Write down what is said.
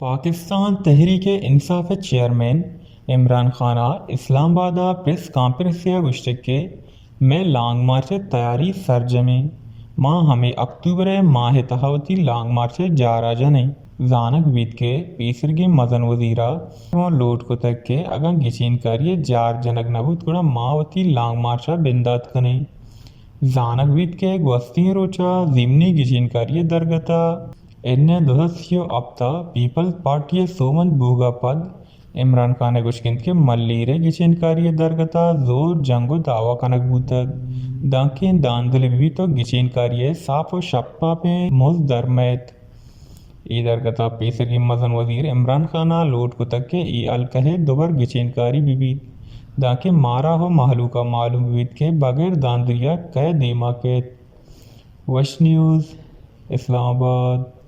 پاکستان تحریک انصاف ءِ چیئرمین عمران خان ءَ اسلام آباد ءَ پریس کانفرنسے ءَ گوشتگ کہ مئے لانگ مارچ ءِ تیاری سرجم ایں، ما ہمے اکتوبر ءِ ماہ ءِ تہا وتی لانگ مارچ ءِ جار ءَ جن ایں۔ زانگ بیت کہ پیسرگیں مزن وزیر ءَ لوٹ کتگ کہ اگاں گچین کاری ءِ جار جنگ نہ بوت گڑا ما وتی لانگ مارچ ءَ بندات کن ایں۔ زانگ بیت کہ گوستگیں روچ ءَ ضمنی گچین کاری ءِ درگت ءَ این اے دو سد سی و ہپت ءَ پیپلز پارٹی ءِ سوبمند بوگ ءَ پد عمران خان ءِ گوشگ انت کہ ملیر ءِ گچین کاری ءِ درگت ءَ زور جنگ ءُ دعوا کنگ بوتگ، دانکہ دھاندلی بہ بیت ءُ گچین کاری ءِ ساپ ءُ شپاپیں مز در مئیت۔ اے درگت ءَ پیسرگیں مزن وزیر عمران خان ءَ لوٹ کتگ کہ اے حلقہ ءَ دوبر گچین کاری بہ بیت، دانکہ مارا ءُ مہلوک ءَ معلوم بہ بیت کہ بغیر دھاندلی ءَ کئے دیم ءَ کیت۔ وش نیوز، اسلام آباد۔